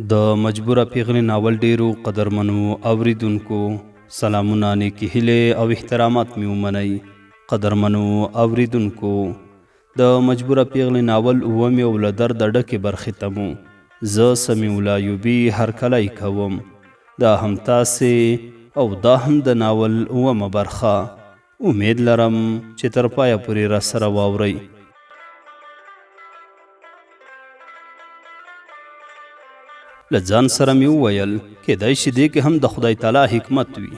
د مجبوره پیغلې ناول ډیرو قدرمنو اوریدونکو سلامونه، نیکې هیلې او احترامات مې ومنئ. قدرمنو اوریدونکو، د مجبوره پیغلې ناول اوومې او له درده ډکې برخې ته مو زه سمیع الله ایوبي هرکلی کوم. دا هم تاسې او دا هم د ناول اوومه برخه. امید لرم چې تر پایه پورې راسره واورئ. له ځان سره مې وویل، کېدای شي دې کې هم د خدای تعالی حکمت وي.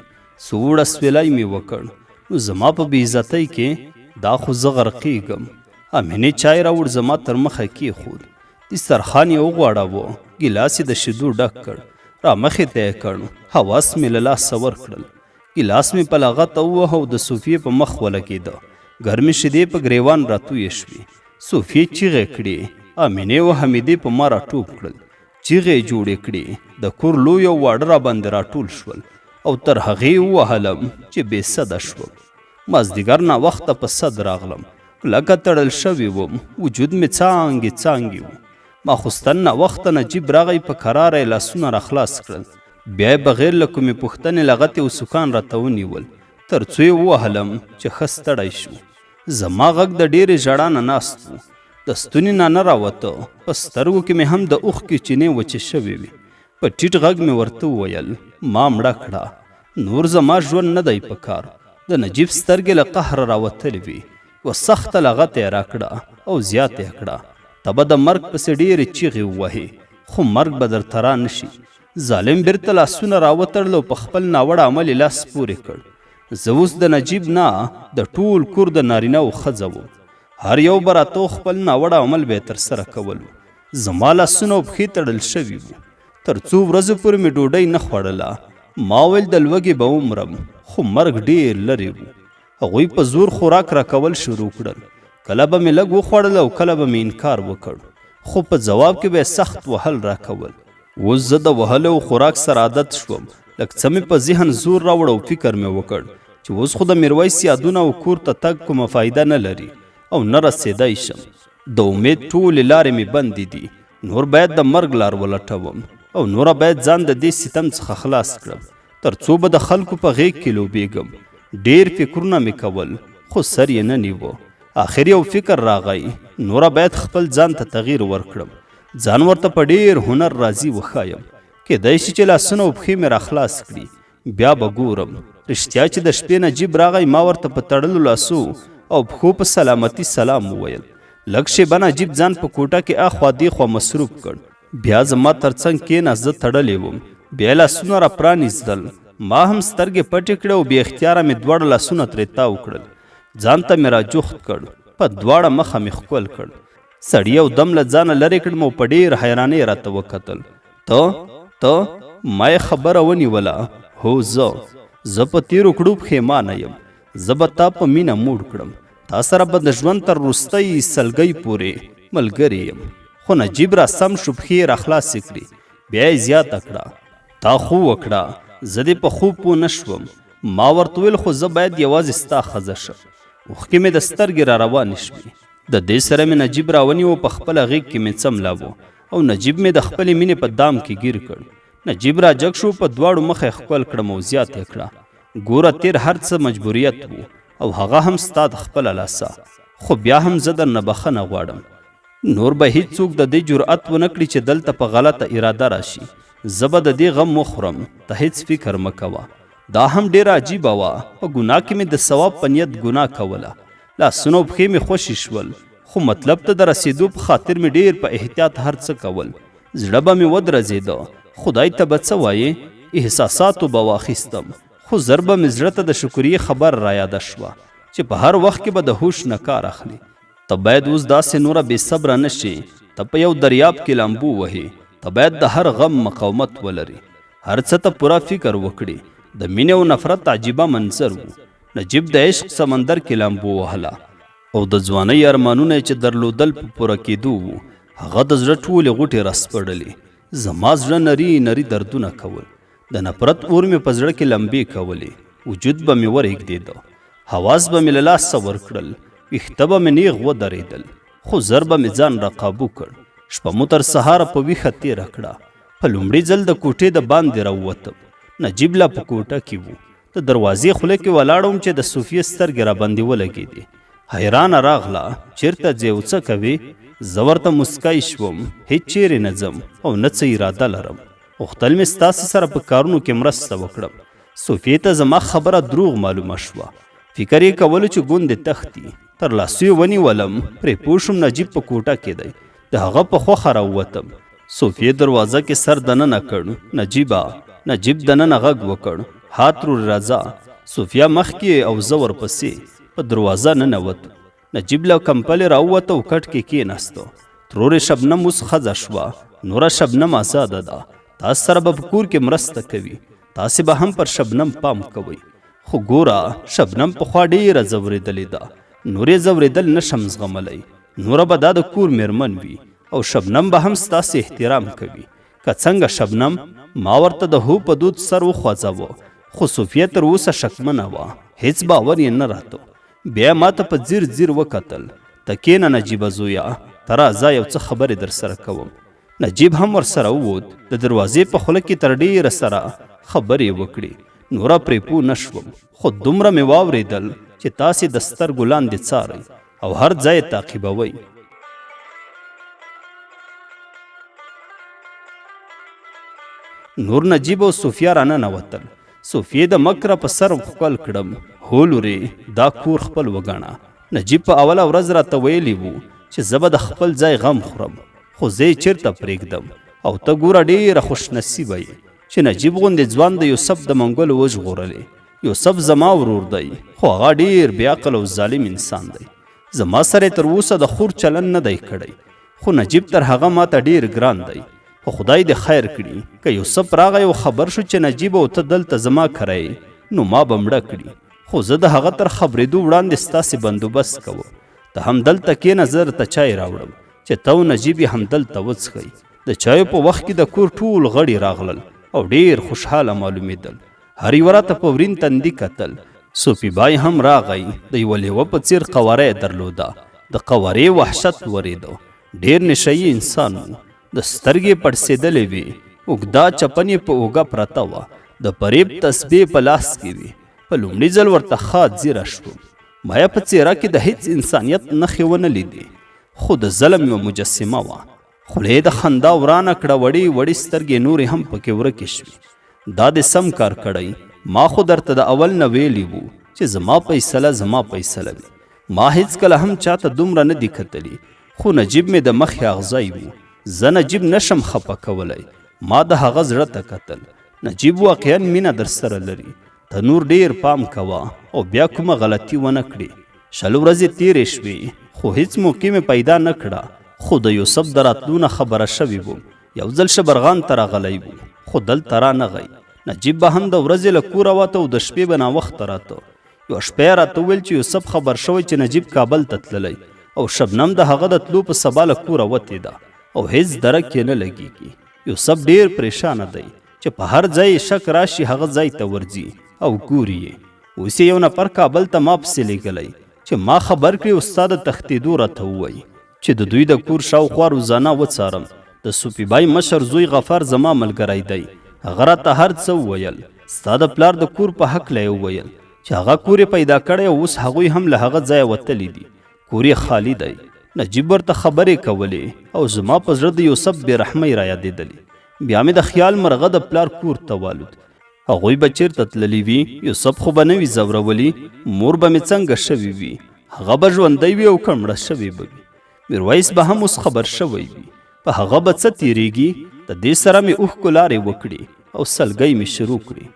سوړ اسویلی مې وکړ، نو زما په بې عزتۍ کې دا خو زه غرقېږم. امینې چای راوړ، زما تر مخه کېښود، دسترخوان یې وغوړاوه، ګیلاس یې د شیدو ډک کړ، رامخې ته یې کړ. حواس مې له لاسه ورکړل. ګیلاس مې په لغته ووهه او د صوفیې په مخ ولګېده. ګرمې شیدې په ګریوان راتویې شوې. صوفیې چیغې کړې. امینې او حمیدې په ما راټوپ کړل، چیغې یې جوړې کړې. د کور لوی او واړه راباندې راټول شول او تر هغې یې ووهلم چې بې سده شوم. مازدیګر ناوخته په سد راغلم. کلکه تړل شوې وم، وجود مې څانګې څانګې و. ماخوستن ناوخته نجیب راغی، په کراره یې لاسونه راخلاص کړل. بیا یې بغیر له کومې پوښتنې لغتې او سوکان راته ونیول، تر څو یې ووهلم چې ښه ستړی شو. زما غږ د ډېرې ژړا نه ناست و، د ستوني نه نه راوته. په سترګو کې مې هم د اوښکې چینې وچې شوې وې. په ټیټ غږ مې ورته وویل، ما مړه کړه، نور زما ژوند نه دی په کار. د نجیب سترګې له قهره راوتلې وې. یوه سخته لغته یې راکړه او زیاته یې کړه، ته به د مرګ پسې ډېرې چیغې ووهې، خو مرګ به درته را نه شي. ظالم بیرته لاسونه راوتړل او په خپل ناوړه عمل یې لاس پورې کړ. زه اوس د نجیب نه، د ټول کور د نارینه او ښځه وم. هر یو به راته او خپل ناوړه عمل به یې ترسره کولو. زما لاسونه او پښې تړل شوي وو. تر څو ورځو پورې مې ډوډۍ نه خوړله. ما ویل د لوږې به ومرم، خو مرګ ډېر لرې و. هغوی په زور خوراک راکول شروع کړل. کله به مې لږ وخوړل او کله به مې انکار وکړ، خو په ځواب کې به یې سخت وهل راکول. اوس زه د وهلو او خوراک سره عادت شوم. لږ څه مې په ذهن زور راوړ او فکر مې وکړ چې اوس خو د میرویس یادونه او کور ته تګ کومه فایده نه لري او نه رسېدای شم. د امید ټولې لارې مې بندې دي. نور باید د مرګ لار ولټوم او نوره باید ځان د دې ستم څخه خلاص کړم، تر څو به د خلکو په غېږ کې لوبېږم. ډېر فکرونه مې کول، خو سر یې نه نیوه. اخر یو فکر راغی، نوره باید خپل ځان ته تغییر ورکړم، ځان ورته په ډېر هنر راضي وښایم. کېدای شي چې لاسونه او پښې مې راخلاص کړي، بیا به ګورم. رښتیا چې د شپې نجیب راغی، ما ورته په تړلو لاسو او پښو په سلامتی سلام وویل. لږ شېبه نجیب ځان په کوټه کې اخوا دیخوا مصروف کړ، بیا زما تر څنګ کېناست. زه تړلې وم. بیا یې لاسونه را پرانیستل. ما هم سترګې پټې کړې او بې اختیاره مې دواړه لاسونه ترې تاو کړل. ځان ته مې راجوخت کړ، په دواړه مخه مې ښکل کړ. سړي یو دم له ځانه لرې کړم او په ډېر حیرانۍ راته وکتل. ته؟ ته؟ ما یې خبره ونیوله، هو زه. زه په تېرو کړو پښېمانه یم. زه به تا په مینه موړ کړم. تا سره به د ژوند تر وروستۍ سلګۍ پورې ملګری یم. خو نجیب را سم شو، پښې یې راخلاصې کړې. بیا یې زیاته کړه، تا خو وکړه، زه دې په خوب پوه نه شوم. ما ورته وویل، خو زه باید یوازې ستا ښځه شم. اوښکې مې د سترګې را روانې شوې. د دې سره مې نجیب راونیو، په خپله غېږ کې مې څملاوه او نجیب مې د خپلې مینې په دام کې ګیر کړ. نجیب را جګ شو، په دواړو مخه یې ښکل کړم او زیاته یې کړه، ګوره تېر هر څه مجبوریت وو او هغه هم ستا د خپله لاسه، خو بیا هم زه درنه بخښنه غواړم. نور به هیڅوک د دې جرأت ونه کړي چې دلته په غلطه اراده راشي. زه به د دې غم وخورم، ته هیڅ فکر مه کوه. دا هم ډېره عجیبه وه، په ګناه کې مې د ثواب په نیت ګناه کوله. لاسونه او پښې مې خوشې شول، خو مطلب ته د رسېدو په خاطر مې ډېر په احتیاط هر څه کول. زړه به مې ودرځېده، خدای ته به څه وایې؟ احساساتو به واخیستم، خو زر به مې زړه ته د شکریې خبره رایاده شوه چې په هر وخت کې به د هوش نه کار اخلي. ته باید اوس داسې نوره بې صبره نه شې. ته په یو دریاب کې لامبو وهې. ته باید د هر غم مقاومت ولرې، هر څه ته پوره فکر وکړې. د مینې او نفرت عجیبه منظر و. نجیب د عشق سمندر کې لامبو وهله او د ځوانۍ ارمانونه یې چې درلودل په پوره کېدو وو. هغه د زړه ټولې غوټې راسپړلې. زما زړه نري نري دردونه کول. د نفرت اور مې په زړه کې لمبې کولې. وجود به مې ورېږدېده. حواس به مې له لاسه ورکړل. ویښته به مې نیغ ودرېدل، خو زر به مې ځان راقابو کړ. شپه مو تر سهاره په ویښه تېره کړه. په په لومړي ځل د کوټې د باندې راووتم. نجیب لا په کوټه کې و. د دروازې خوله کې ولاړ وم چې د صوفیې سترګې راباندې ولګېدې. حیرانه راغله، چېرته ځې او څه کوې؟ زه ورته موسکی شوم، هېڅ چېرې نه ځم او نه څه اراده لرم. غوښتل مې ستاسې سره په کارونو کې مرسته وکړم. صوفیې ته زما خبره دروغ معلومه شوه. فکر یې کولو چې ګوندې تښتي. تر لاسو یې ونیولم، پرې پوه شوم نجیب په کوټه کې دی. د هغه په خوښه راووتم. صوفیې دروازه کې سر دننه کړ، نجیبه! نجیب دننه غږ وکړ، ها ترورې راځه! صوفیه مخکې او زه ورپسې په دروازه ننوتو. نجیب له کمپلې راووت او کټ کې کېناست. ترورې شبنم اوس ښځه شوه، نوره شبنم ازاده ده، تاسو سره به په کور کې مرسته کوي، تاسې به هم پر شبنم پام کوئ. خو ګوره شبنم پخوا ډېره ځورېدلې ده، نور یې ځورېدل نه شم زغملی. نوره به دا د کور مېرمن وي او شبنم به هم ستاسې احترام کوي، که څنګه شبنم؟ ما ورته د هو په دود سر وخوځاوه، خو صوفیه تر اوسه شکمنه وه، هېڅ باور یې نه راته. بیا یې ماته په ځیر ځیر وکتل، ته کېنه نجیبه زویه، ته راځه یو څه خبرې درسره کوم. نجیب هم ورسره ووت، د دروازې په خوله کې تر ډېره سره خبرې وکړې، نوره پرې پوه نه شوم، خو دومره مې واورېدل چې تاسې د سترګو لاندې څارئ او هر ځای یې تعقیبوئ. نور نجیب او صوفیا راننوتل. صوفیې د مکره په سر ښکل کړم، هو لورې، دا کور خپل وګڼه. نجیب په اوله ورځ راته ویلي وو چې زه به د خپل ځای غم خورم، خو زه یې چېرته پرېږدم؟ او ته ګوره ډېره خوش نصیبه یې چې نجیب غوندې ځوان د یوسف د منګولو وژغورلې. یوسف زما ورور دی، خو هغه ډېر بې عقل او ظالم انسان دی. زما سره یې تر اوسه د خور چلن نه دی کړی، خو نجیب تر هغه ماته ډېر ګران دی. خو خدای دې خیر کړي، که یوسف راغی او خبر شو چې نجیب او ته دلته زما کره یې، نو ما به مړه کړي. خو زه د هغه تر خبرېدو وړاندې ستاسې بندوبست کوم. ته همدلته کېنه، زه درته چای راوړم چې ته او نجیب یې همدلته وڅښئ. د چایو په وخت کې د کور ټول غړي راغلل او ډېر خوشحاله معلومېدل. هر یوه راته په ورین تندي کتل. صوفي بای هم راغی، د یوه لیوه په څېر قواره یې درلوده، د قوارې وحشت ورېده. ډېر نشه یي انسان و، د سترګې یې پړسېدلې وې، اوږده چپن یې په اوږه پرته وه، د پریب تسبې یې په لاس کې وې. په لومړي ځل ورته ښه ځیره شوم. ما یې په څېره کې د هېڅ انسانیت نښې ونه لیدې، خو د ظلم یوه مجسمه وه. خوله یې د خندا ورانه کړه، وړې وړې سترګې یې نورې هم پکې ورکې شوې. دا دې سم کار کړی، ما خو درته د اول نه ویلي وو چې زما فیصله زما فیصله وي. ما هېڅکله هم چاته دومره نه دي کتلي، خو نجیب مې د مخې اغزی و. زه نجیب نه شم خپه کولی. ما د هغه زړه ته کتل. نجیب واقعا مینه درسره لري، ته نور ډېر پام کوه او بیا کومه غلطي ونه کړې. 20 ورځې تېرې شوې، خو هېڅ موقع مې پیدا نه کړه. خو د یوسف د راتلو نه خبره شوې وم. یو ځل شبرغان ته راغلی و، خو دلته رانغی. نجیب به هم د ورځې له کوره واته او د شپې به ناوخته راته. یوه شپه یې راته وویل چې یوسف خبر شوی چې نجیب کابل ته تللی او شبنم د هغه د تلو په سبا له کوره وتې ده او هېڅ درک یې نه لګېږي. یوسف ډېر پرېشانه دی چې په هر ځای یې شک راشي هغه ځای ته ورځي او ګوري یې. اوس یې یو نفر کابل ته ما پسې لېږلی چې ما خبر کړي او ستا د تښتېدو راته ووایي چې د دوی د کور شاوخوا روزانه وڅارم. د صوفي بای مشر زوی غفار زما ملګری دی، هغه راته هر څه وویل. ستا د پلار د کور په هکله یې وویل چې هغه کور یې پیدا کړی او اوس هغوی هم له هغه ځایه وتلي دي، کور یې خالي دی. نجیب ورته خبرې کولې او زما په زړه د یوسف بې رحمۍ رایادېدلې. بیا مې د خیال مرغه د پلار کور ته والوت. هغوی به چېرته تللي وي؟ یوسف خو به نه وي ځورولي؟ مور به مې څنګه شوې وي؟ هغه به ژوندی وي او که مړه شوې به وي؟ میرویس به هم اوس خبر شوی وي، په هغه به څه تېرېږي؟ د دې سره مې اوښکو لارې وکړې او سلګۍ مې شروع کړې.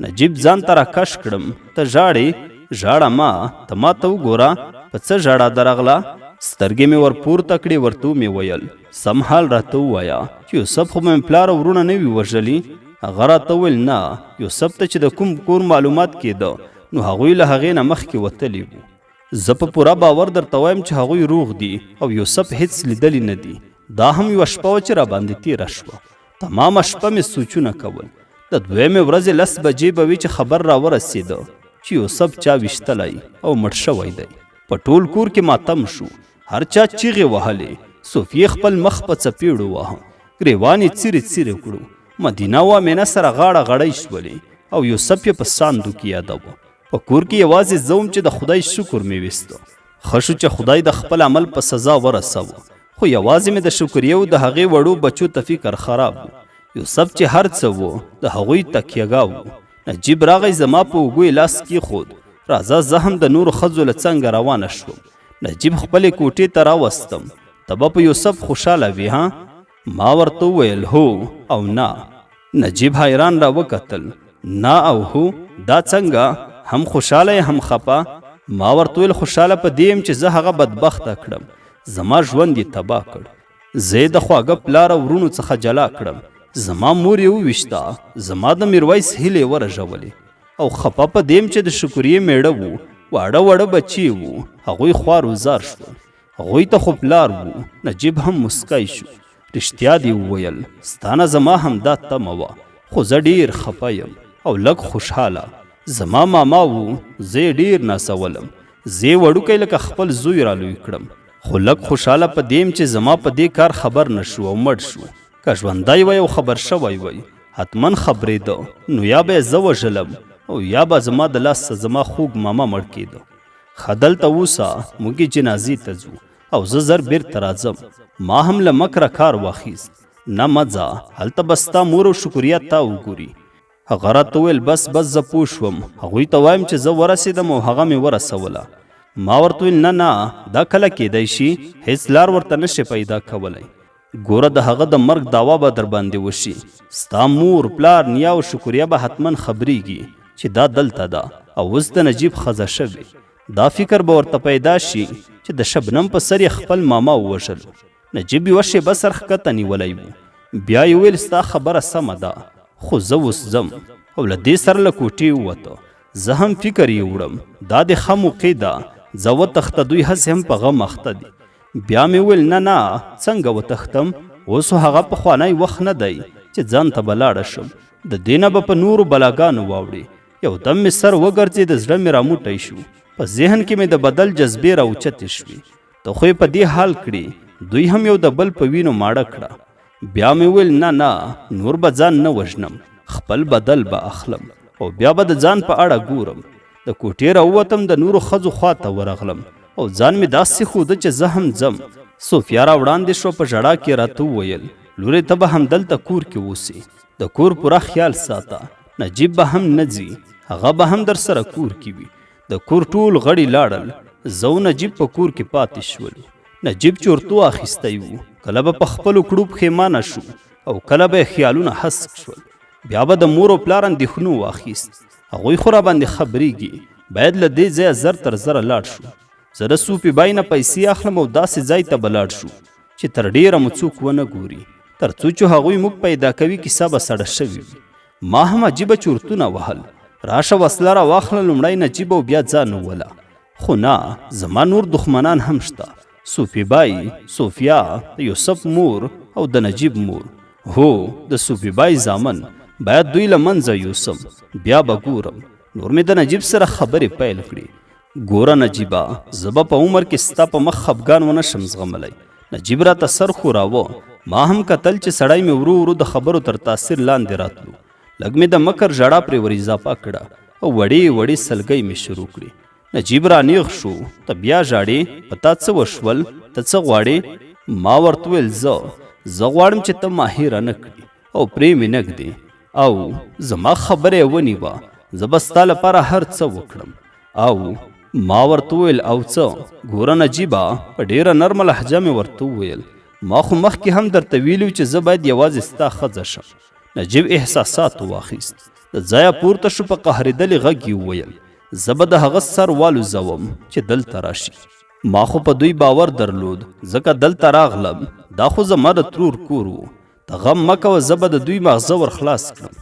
نجیب ځان ته راکش کړم، ته ژاړې؟ ژاړه مه، ته ما ته وګوره، په څه ژړا درغله؟ سترګې مې ورپورته کړې، ورته ومې ویل، سم حال راته ووایه چې یوسف خو به مې پلار او وروڼه نه وي وژلي؟ هغه راته وویل، نه، یوسف ته چې د کوم کور معلومات کېده نو هغوی له هغې نه مخکې وتلي وو. زه په پوره باور درته وایم چې هغوی روغ دي او یوسف هېڅ لیدلي نه دي. دا هم یوه شپه وه چې راباندې تېره شوه. تمامه شپه مې سوچونه کول. د دویمې ورځې 10 بجې به وي چې خبر راورسېده چې یوسف چا ویشتلی او مړ شوی دی. په ټول کور کې ماتم شو، هر چا چیغې وهلې. صوفیې خپل مخ په څپېړو واهه، ګرېوان یې څیرې څیرې کړو. مدینه او امینه سره غاړه غړۍ شولې او یوسف یې په ساندو کې یادوه. په کور کې یوازې زه وم چې د خدای شکر مې ویسته. ښه شو چې خدای د خپل عمل په سزا ورسوه، خو یوازې مې د شکریې او د هغې وړو بچو ته فکر خراب و. یوسف چې هر څه و، د هغوی تکیهګاه و. نجیب راغی، زما په اوږو یې لاس کیښود. راځه، زه هم د نورو ښځو له څنګه روانه شوم. نجیب خپلې کوټې ته راوستم. ته به په یوسف خوشحاله وې، ها؟ ما ورته وویل، هو او نه. نجیب حیران را وکتل، نه او هو، دا څنګه؟ هم خوشحاله یې هم خپه؟ ما ورته وویل، خوشحاله په دې یم چې زه هغه بدبخته کړم، زما ژوند یې تباه کړ، زه یې د خواږه پلار او وروڼو څخه جلا کړم، زما مور یې وویشته، زما د میرویس هیلې یې ورژولې، او خپه په دې یم چې د شکریې مېړه وو، واړه واړه بچي یې وو، هغوی خوار و زار شول. هغوی ته خو پلار وو. نجیب هم موسکی شو. رښتیا دې وویل، ستا نه زما همدا تمه وه، خو زه ډېر خپه یم او لږ خوشحاله. زما ماما وو، زه یې ډېر نازولم، زه یې وړوکی لکه خپل زوی را لوی کړم، خو لږ خوشحاله په دې یم چې زما په دې کار خبر نه شو او مړ شو. که ژوندی وای او خبر شوی وای، حتما خبرېده، نو یا به یې زه وژلم او یا به زما د لاس څخه زما خوږ ماما مړ کېده. ښه دلته اوسه، موږ یې جنازې ته ځو او زه زر بیرته راځم. ما هم له مکره کار واخیست. نه مه ځه، هلته به ستا مور او شکریه تا وګوري. هغه راته وویل، بس بس زه پوه شوم، هغوی ته وایم چې زه ورسېدم او هغه مې ورسوله. ما ورته وویل، نه نه، دا کله کېدای شي، هېڅ لار ورته نه شې پیدا کولی. ګوره د هغه د مرګ دعوا به درباندې وشي، ستا مور، پلار، نیا او شکریه به حتما خبریږي چې دا دلته ده او اوس د نجیب ښځه شوې. دا فکر به ورته پیدا شي چې د شبنم په سر یې خپل ماما ووژلو. نجیب یوه شېبه سر ښکته نیولی و، بیا یې وویل، ستا خبره سمه ده، خو زه اوس ځم. او له دې سره له کوټې ووته. زه هم فکر یې وړم، دا دې ښه موقع ده، ځه وتښته، دوی هسې هم په غم اخته دي. بیا مې وویل، نه نه، څنګه وتښتم، اوس خو هغه پخوانی وخت نه دی چې ځان ته به لاړه شم، د دې نه به په نورو بلاګانو واوړي. یو دم مې سر وګرځېد، زړه مې راموټی شو، په ذهن کې مې د بدل جذبې راوچتې شوې. ته خو یې په دې حال کړې، دوی هم یو د بل په وینو ماړه کړه. بیا مې وویل، نه نه، نور به ځان نه وژنم، خپل بدل به اخلم او بیا به د ځان په اړه ګورم. د کوټې راووتم، د نورو ښځو خوا ته ورغلم او ځان مې داسې ښوده چې زه هم ځم. صوفیا را وړاندې شوه، په ژړا کې یې راته وویل، لورې ته به همدلته کور کې اوسې، د کور پوره خیال ساته، نجیب به هم نه ځي، هغه به هم درسره کور کې وي. د کور ټول غړي لاړل، زه او نجیب په کور کې پاتې شولو. نجیب چورتو اخیستی و، کله به په خپلو کړو پښېمانه شو او کله به یې خیالونه هسک شول. بیا به د مور او پلار اندېښنو واخیست، هغوی خو راباندې خبرېږي، باید له دې ځایه زر تر زره لاړ شو. زه د صوفي بای نه پیسې اخلم او داسې ځای ته به لاړ شو چې تر ډېره مو څوک ونه ګوري، تر څو چې هغوی موږ پیدا کوي کیسه به سړه شوې وي. ما هم عجیبه چورتونه وهل، راشه وسله را واخله، لومړی نجیب او بیا ځان ووله. خو نه، زما نور دښمنان هم شته، صوفي بای، صوفیا، د یوسف مور او د نجیب مور. هو، د صوفي بای زامن، باید دوی له منځه یوسم، بیا به ګورم. نور مې د نجیب سره خبرې پیل کړې. ګوره نجیبه، زه به په عمر کې ستا په مخ خفګان ونه شم زغملی. نجیب راته سر ښوراوه. ما هم کتل چې سړی مې ورو ورو د خبرو تر تاثیر لاندې راتلو. لږ مې د مکر ژړا پرې ور اضافه کړه او وړې وړې سلګۍ مې شروع کړې. نجیب رانیغ شو، ته بیا ژاړې، په تا څه وشول، ته څه غواړې؟ ما ورته وویل، زه زه غواړم چې ته ما هېره نه کړې او پرې مې نه ږدې. او زما خبره یې ونیوه، زه به ستا لپاره هر څه وکړم. او ما ورته وویل، او څه؟ ګوره نجیبه، په ډېره نرمه لهجه مې ورته وویل، ما خو مخکې هم درته ویلي چې زه باید یوازې ستا ښځه شم. نجیب احساساتو واخیست، د ځایه پورته شو، په قهرېدلي غږ یې وویل، زه به د هغه سر والوزوم چې دلته راشي. ما خو په دوی باور درلود، ځکه دلته راغلم، دا خو زما د ترور کور و. ته غم مه کوه، زه به د دوی ماغزه ور خلاص کړم.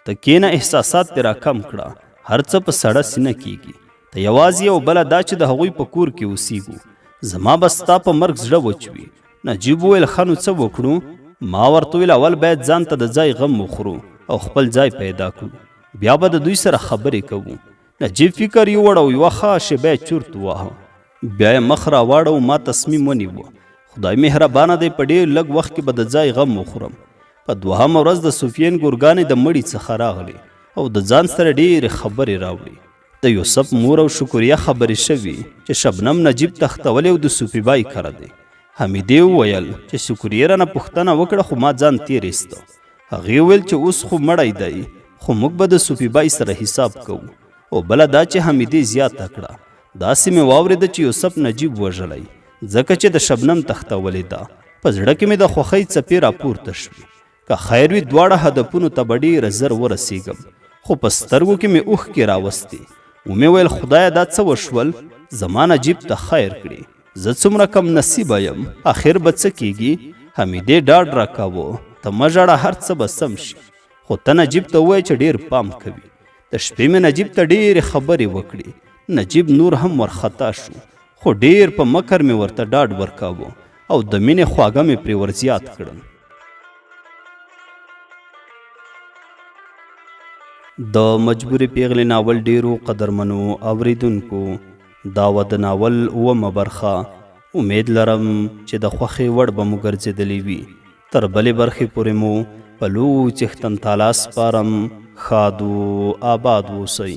ته کینه، احساسات دې راکم کړه، هر څه په سړه سینه کیږي. ته یوازې او بله دا چې د هغوی په کور کې اوسیږو، زما به ستا په مرګ زړه وچ وي. نجیب وویل، ښه نو څه وکړو؟ ما ورته وویل، اول باید ځان ته د ځای غم وخورو او خپل ځای پیدا کړو، بیا به د دوی سره خبرې کوو. نجیب فکر یووړ او یوه ښه شېبه یې چورت وواهه. بیا یې مخ راواړاوه، ما تصمیم ونیوه، خدای مهربانه دی، په ډېر لږ وخت کې به د ځای غم وخورم. په دوهمه ورځ د صوفیې انګورګانې د مړي څخه راغلې او د ځان سره ډېرې خبرې راوړې. د یوسف مور او شکریه خبرې شوې چې شبنم نجیب تښتولی او د صوفي بای کره دی. حمیدې وویل چې شکریې رانه پوښتنه وکړه خو ما ځان تېر ایسته. هغې وویل چې اوس خو مړی دی خو موږ به د صوفي بای سره حساب کوو. او بله دا چې حمیدې زیاته کړه داسې مې واورېده چې یوسف نجیب وژلی ځکه چې د شبنم تښتولې ده. په زړه کې مې د خوښۍ څپې راپورته شوې. که خیر وي دواړه هدفونو ته به ډېره زر ورسېږم. خو په سترګو کې مې اوښکې راوستې. ومې ویل خدایه دا څه وشول؟ زما نجیب ته خیر کړې. زه څومره کم نصیبه یم. اخر به څه کېږي؟ حمیدې ډاډ راکاوه، ته مه ژاړه هر څه به سم شي. خو ته نجیب ته ووایه چې ډېر پام کوي. د شپې مې نجیب ته ډېرې خبرې وکړې. نجیب نور هم ورخطا شو. خو ډېر په مکر مې ورته ډاډ ورکاوه او د مینې خواږه مې پرې ورزیات کړل. د مجبورې پیغلې ناول ډېرو قدرمنو اوریدونکو دا وه د ناول اوومه برخه. امید لرم چې د خوښې وړ به مو ګرځېدلې وي. تر بلې برخې پورې مو په لوی څښتن تعالی سپارم. ښاد و آباد اوسئ.